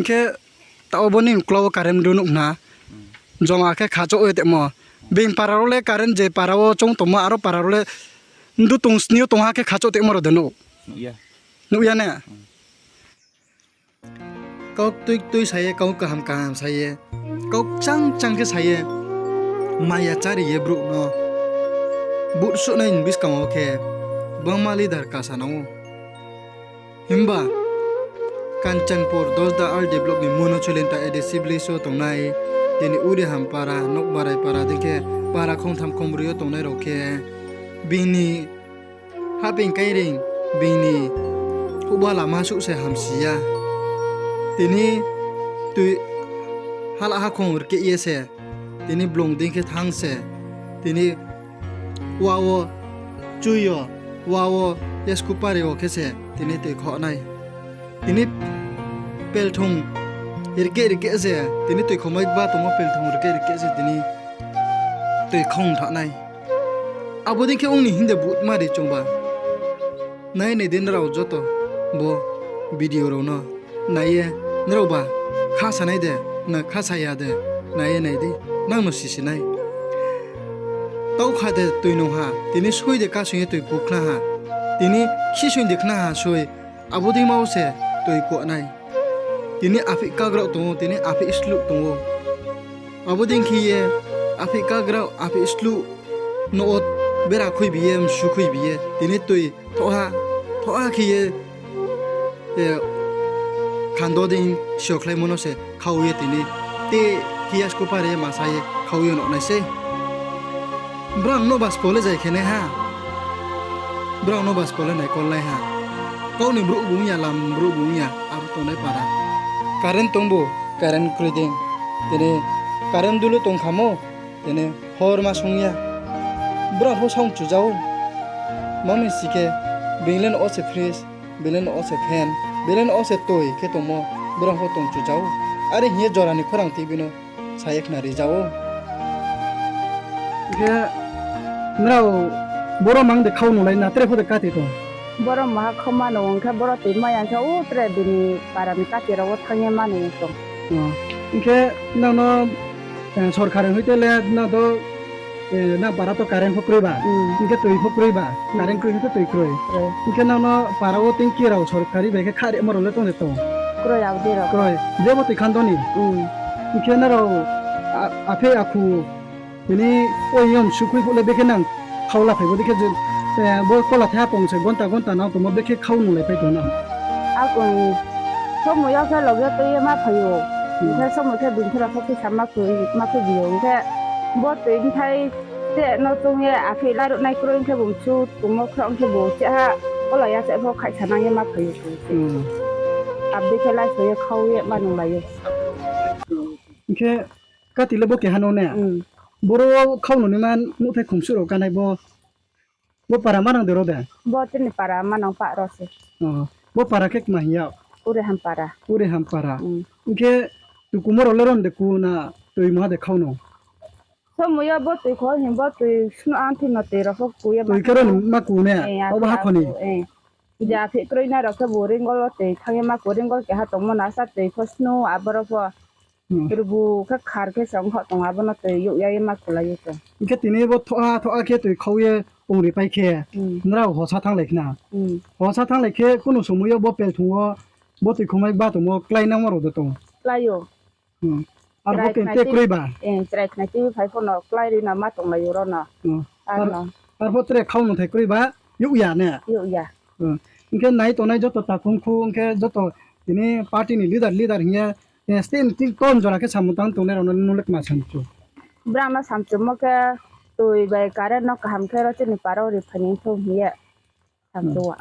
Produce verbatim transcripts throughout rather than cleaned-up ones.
Hing khe taoh bo ni uklau wo current mdu nuh khna. Joma khe khachoh ye tongmo. Being para rao le current je para wo choung tongmo, aro para rao le mdu tong sni yo tong ha khe khachoh tongmo rao de nuh? Nuh ya ne? Kau ktui ktui sa ye, kau kaham kaham sa ye, kau kchang kchang khe sa ye, maya chári ye brouh no vote suhnai ni buskang wo khe gbangma leader kasa nang ou. Himba Kanchanpur Dosda R D block ni Monochulenta A D C village wo tongnai, tini Urihampara, Nokbaraipara dei khe para khongtham khongbroi yo tongnai rao khe, bini haping kaireing, bini huhba lama suh se hamsi ya. Tini tui hala hakhong rkeh ye se, tini blung dei khe thanng se, tini wa wo, chui yo, wa wo, yasku pari wo khe se tini tui khoh nai. Tini pelthung rkeh rkeh se, tini tui khomai ba tongmo pelthung rkeh rkeh se tini tui khong thanng nai. Abo dei khe ong ni hing de vote ma ri choungba. Nai nai di nrao joto bo video rao no nai ye, nraoba kha sanai de, na kha sa ya de, nai ye nai di, nang no sisi nai. Taoh kha de tui nung ha, tini soi de kasoing ye tui ku khna ha, tini khisoing de khna ha soi, abo dei ma wo se tui ku nai. Tini aphih kagrao tong ou, tini aphih sluh tong ou. Abo dei khe ye aphih kagrao, aphih sluh no wo bera khuibi ye, msu khuibi ye, tini tui thoha, thoha khe ye, khando dei siokhlaimo no se khau ye tini te khe yasku pari ye masa ye khau ye nuh nai sei. Brang no ba spo le zai khe nai ha. Brang no ba spo le naikol nai ha. Kau ni brouh bu ong ya, lam brouh bu ong ya, abo tongnai para. Current tong bu, current kroi dei. Tini current dulu tong khamo, tini hor ma sung ya. Brang pho sound chuja ou. Mami si khe, being le no wo se fridge, being le no wo se fan, being le no wo se toi khe tongmo, brang pho tong chuja ou. Are hing ye jora ni khorang tui bino sa ye khna rija ou. Hing khe nrao boro mang de khau nunglai na, tre pho de kati tong? Boro maha khau ma nung khe boro toi ma ya khe, o tre bini para ni kati rao wo thanng ye ma nung tong. Hing khe nang no sorkar ni hoite le nang do, nang para to current pho kroi ba, hing khe toi pho kroi ba, current kroi hing khe toi kroi. Hing khe nang no para wo tengki rao sorkari bai khe kha rimo rao le tong de tong? Kroi, abo dei rao kroi. Jebo toi khan do ni. Hing khe nrao aphe akhu tini oi yom sukhui phuh le bekhe nang khau la phai bo dei khe, bo kola thaiha pong se gonta gonta nang tongmo bekhe khau nunglai pai tong nang. Akung somoi yo khe loge tui ye ma phai ou. Hing khe somoi khe bini thera pho khe sa ma khui bi ou. Hing khe bo toi bthai te no choung ye aphi lairuh nai kroi hing khe bung chu tongmo khroh hing khe bo cheha kola ya che pho khaihsa nang ye ma phai ou. Abo dei khe laiso ye khau ye ma nunglai ou. Hing khe kati le bo keha no ne? Boro wo khau nunima nuhthai khumsuh rao kanai bo, bo para manang de ro de? Bo chini para manang pah ro se. Bo para khe kma hing ya? Urihampara. Urihampara. Hing khe tukumo rao le ron de ku na, toi mungha de khau no? Somoi yo bo toi kho hing bo toi snuh ang thing no toi rao pho ku ye toi khe ro ni ma ku ne? Abo hakho ni. Je aphi kroi nai rao khe bo ringol wo toi thanng ye ma ku, ringol keha tongmo na sa toi pho snuh aboro pho. Rubu khe khar khe se ongkhaoh tong, abo no toi youh ya ye ma kulai ou tong. Hing khe tini bo thoha thoha khe toi khau ye pongri pai khe, nrao hosa thannglai khna. Hosa thannglai khe kunu somoi yo bo pelthung wo, bo toi khomai ba tongmo klái nangmo rao de tong? Klái ou. Arpho tei te kroi ba? Chrai khnai tv phai pho no klái ri no ma tonglai ou ro no. Arpho tre khau nunthai kroi ba, youh ya ne? Hing khe nai tongnai joto takhum khu, hing khe joto tini party ni leader, leader hing ye, state ni tin ton jora khe samung tang tongnai rao no nung le kma samchu? Brang no samchumo khe toi bai current no kaham khe ro chini para wo ri phai ni thou hing ye samchu ou.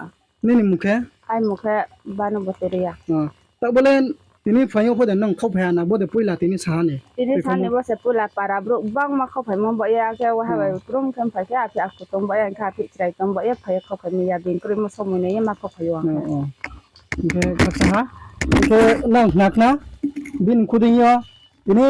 Nini mung khe? Ai mung khe Banu Botiriya. Taoh bo le tini phaing yo pho de nang khauphai ha na, bo de poila tini saha ni? Tini saha ni bo se poila para brouh gbangma khauphaimo ba ye, akhe waha bai krum khe phai khe aphi akhu tong ba ye, hing khe aphi chrai tong ba ye phai ye khauphai mi ya, bini kroimo somoi nai ye ma khauphai ou. Hing khe khakcha ha, hing khe nang khna khna, bini khuding yo, tini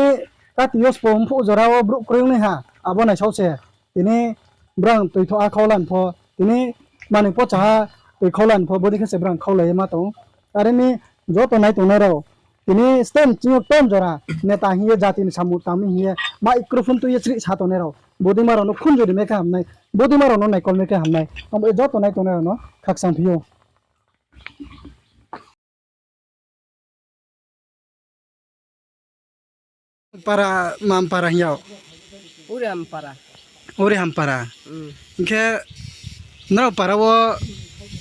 kati yo spo mphuh jora wo brouh kroi ong nai ha, abo naisao se. Tini brang toi thoha khau lan pho, tini manoi pocha ha toi khau lan pho, bodei khe se brang khaulai ye ma tong. Are mi joto nai tongnai rao, Tini state chini yo ton jora neta hing ye jati ni samung tang mi hing ye microphone tui ye chrih sa tongnai rao. Bodei ma rao no khunju ri mai khe hamnai. Bodei ma rao no naikol mai khe hamnai. Abo ye joto nai tongnai rao no khakchang phi ou. Para, mam para hing yag? Uri Hampara. Uri Hampara. Hmm. Hing khe nrao para wo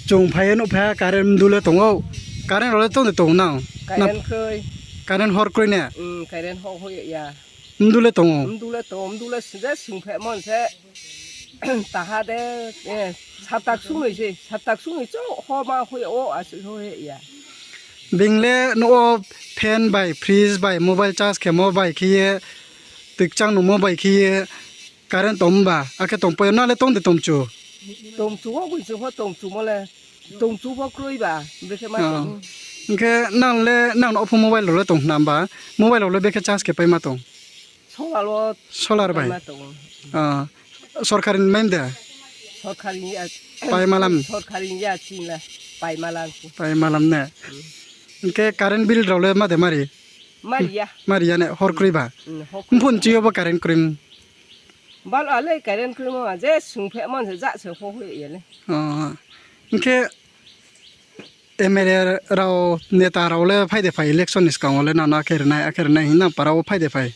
chung phai ye nuh pha current mdu le tong ou. Current rao le tong de tong nang? Current kroi. Current hor kroi ne? Hmm, current hor hoih ya. Mdu le tong ou? Mdu le tong, mdu le sing je sing phe mon se. Taha de, eh, sapta ksung noi se, sapta ksung noi chouh ho ma hoih ya, o asuh hoih ya. Being le no o fan bai, fridge bai, mobile charge khemo bai khe ye, tui kchang nungmo bai khe ye, current tong ba, akhe tongpai yo, nang le tong de tongchu? Tongchu o, boichu pho tongchumo le, tongchu pho kroi ba, brekhe ma tong. Hing khe nang le, nang no pho mobile rao le tong hna ba, mobile rao le brekhe charge khe paima tong? Solar wo. Solar bai? Paima tong. Ah, sorkari ni mai de? Sorkari ya. Paima lam? Sorkari ya, chini le. Paima lam. Paima lam ne? Hmm. Hing khe current bill rao le ma de mari? Mari ya. Mari ya ne, hor kroi ba? Hmm, hor kroi. Mphun chi yo bo current kroi? Bal a le current kroimo, je sung phe mon se ja se ho hoih ya le. Oh. Hing khe M L A rao, neta rao le phai de phai election ni skang wo le nang no akhe rinai, akhe rinai hing nang para wo phai de phai?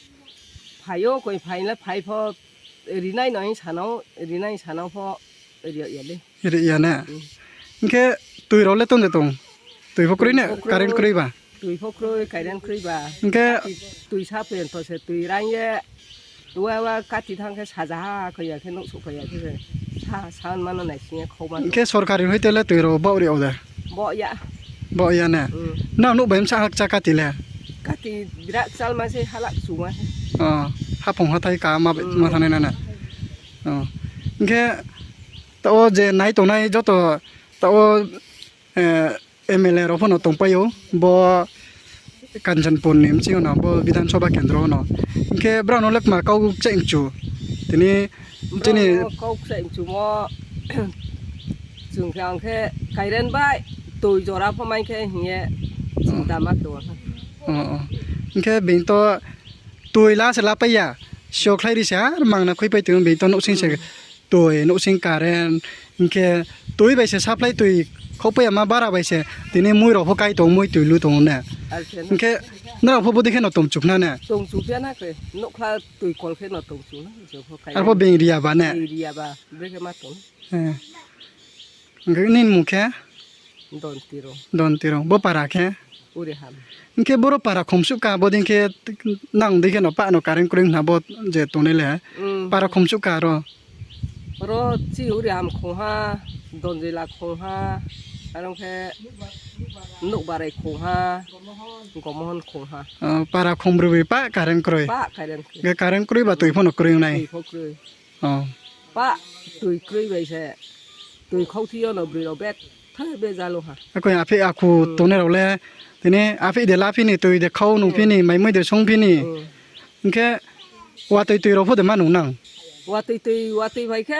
Phai yo, koi phai le phai pho, rinai no hing sanao, rinai sanao pho, ri ya le. Ri ya ne? Hmm. Hing khe tui rao le tong de tong? Tui pho kroi ne, current kroi ba? Tui pho kroi, current kroi ba. Hing khe tui sa phen to se tui rang ye, wa wa kati thanng khe saja ha khe ya khe nouh souhphai ya khe se. Sa, sa mano naising ye khau mano. Hing khe sorkari hoite le tui rao baoh ri yag de? Baoh ya. Baoh ya ne? Hmm. Nang nuh bai bsa hakcha kati le? Kati birat chalma se, hala kchuma se. Oh, haphung hathái ka ma, hmm, ma thanng nai na ne? Oh. Hing khe taoh wo je nai tongnai joto, taoh wo, eh, M L A rao pho no tongpai ou, bo Kanchanpur ni bsing yo no, bo Bidhan Sabha Kendro no. Hing khe brao no le kma kau kchaih mchu? Tini, chini brao no kau kchaih mchumo, chung khe ang khe current bai tui jora pho mai khe hing ye chinta ma tong ha. Oh, oh. Hing khe being to tui la se lapai ya, siokhlai ri se ar mangna khuipai tong, being to nouhsing se tui, nouhsing current, hing khe tui bai se supply tui khaupai ya ma bara bai se, tini mui rao pho kai tong, mui tui lu tong ne. Hing khe nrao pho bodei khe no tongchu khna ne? Tongchu khe na khe, nouhkhla tui kol khe no tongchu na, je pho kai. Arpho being ri ya ba ne? Being ri ya ba, brekhe ma tong. Eh. Hing khe nini mmung khe? Dontirung. Dontirung. Bo para khe? Uriham. Hing khe boro para khomsuh ka, bodei khe nang dei khe no pah no current kroi hna bo je tongnai le. Hmm. Para khomsuh ka ro? Ro chi Uriham khongha, Donjila khongha, aro khe Nouhbarai khongha, Gomohon khongha. Ah, para khombroi bai pah current kroi? Pah current kroi. Hing khe current kroi ba tui pho no kroi nai? Tui pho kroi. Oh. Pah tui kroi bai se, tui khauthi yo no broi rao bethai bejalo ha. Akhe aphih akhu tongnai rao le, tini aphih de laphi ni, tui de khau nungphi ni, maimui de songphi ni. Hmm. Hing khe watoi tui rao pho de ma nung nang? Watoi tui, watoi bai khe,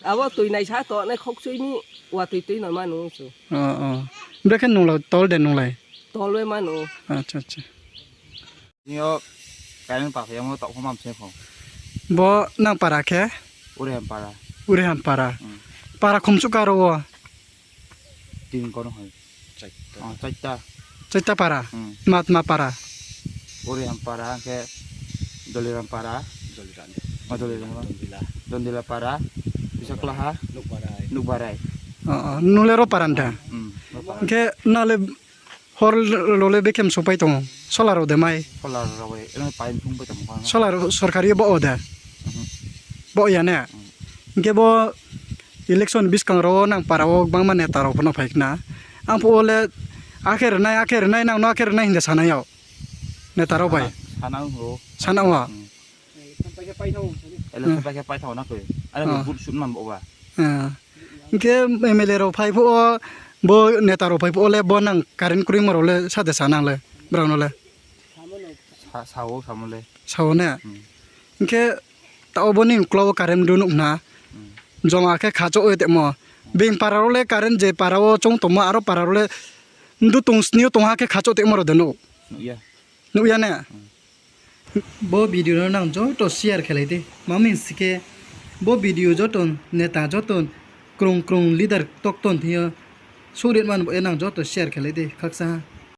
abo tui naisa tongnai khaukchui mi, watoi tui no ma nung chu. Oh, oh. Brekhe nung la, tol de nunglai? Tol le ma nung. Acha, acha. Tini yo current pa phai yamo taoh pho ma mse pho. Bo nang para khe? Uriham para. Uriham para. Hmm. Para khomsuh ka ro wo? Tin kono hai. Chaita. Oh, chaita. Chaita para? Hmm. Matma para? Uriham para, khe Doliram para. Doliram. Oh, Doliram. Dondila. Dondila para. Bisa klaha? Nukbarai. Nukbarai. Oh, oh. Nung le ro para da? Hmm, ro para. Khe nang le hor rao le bekhe msouhpai tong ou? Solar rao de mai? Solar rao bai, ele pai msouhpai tong ou. Solar sorkari bo o de? Mhm. Bo ya ne? Mhm. Hing khe bo election buskang rao wo nang para wo gbangma neta rao pho no phai khna. Ang phuh wo le akhe rinai, akhe rinai, nang no akhe rinai hing de sanai yag? Neta rao bai? Sana, sana ou. Sana ou? Hmm. Election pai khe paithao na khe. Are bo vote sut man bo ba. Ah. Hing khe M L A rao phai phuh wo, bo neta rao phai phuh wo le bo nang current kroimo rao le sa de sa nang le, brao no le? Sa, sa ou, samo le. Sa ou ne? Hmm. Hing khe taoh bo ni uklau wo current mdu nuh khna. Hmm. Joma khe khachoh ye tongmo. Being para rao le current je para wo choung tongmo, aro para rao le mdu tong sni yo tong ha khe khachoh tongmo rao de nuh? Nuh ya ne? Bo video no nang joto share khelai di. Mami si khe bo video joto neta joto krung krung leader tokton thing yo souhri man bo ye nang joto share khelai di. Khakchang ha.